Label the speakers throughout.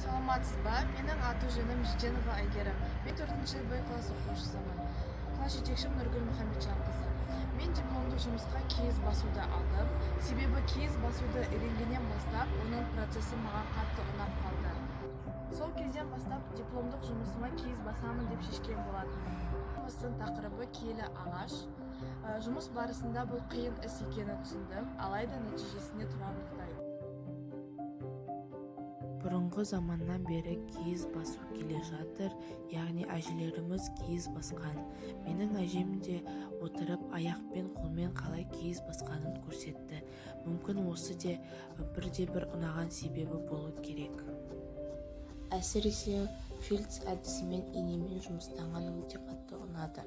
Speaker 1: Саламатсыз ба? Менің аты жөнім Жиденова Әйгерім. Мен 4 Б класс оқушысымын. Класс жетекшім Нұргүл Мұхамеджанқызы. Мен дипломдық жұмысқа киіз басуды алдым. Себебі киіз басуды үйренгеннен бастап, оның процесі маған қатты ұнап қалды. Сол кезден бастап дипломдық жұмысыма киіз басамын деп шешкен болатынмын. Жұмыстың тақырыбы киелі ағаш. Жұмыс барысында бұл қиын іс екенін түсіндім, алайда нәтижесіне тұрарлықтай.
Speaker 2: Бұрынғы заманнан бері киіз басу келе жатыр, яғни әжелеріміз киіз басқан. Менің әжем де отырып аяқпен, қолмен қалай киіз басқанын көрсетті. Мүмкін, осы де бірде-бір ұнаған себебі болу керек. Әсіресе фельц әдісімен инемен жұмыстанған өте қатты ұнады.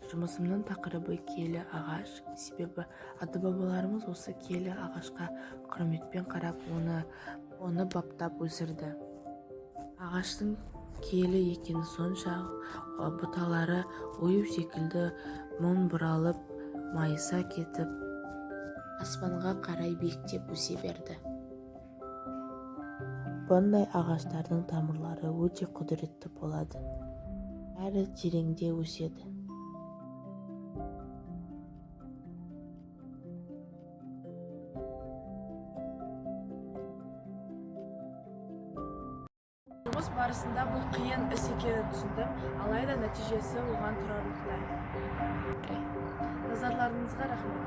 Speaker 2: Жұмысымның тақырыбы киелі ағаш, себебі ата-бабаларымыз осы киелі ағашқа құрметпен қарап, оны баптап өсірді. Ағаштың киелі екені сонша, бұталары ою секілді мың бұралып, майыса кетіп, аспанға қарай биіктеп өсе берді. Бұндай ағаштардың тамырлары өте құдіретті болады әрі тереңде өседі.
Speaker 1: Жұмыс барысында бұл қиын іс екенін түсіндім, алайда нәтижесі оған тұрарлықтай. Назарларыңызға рахмет.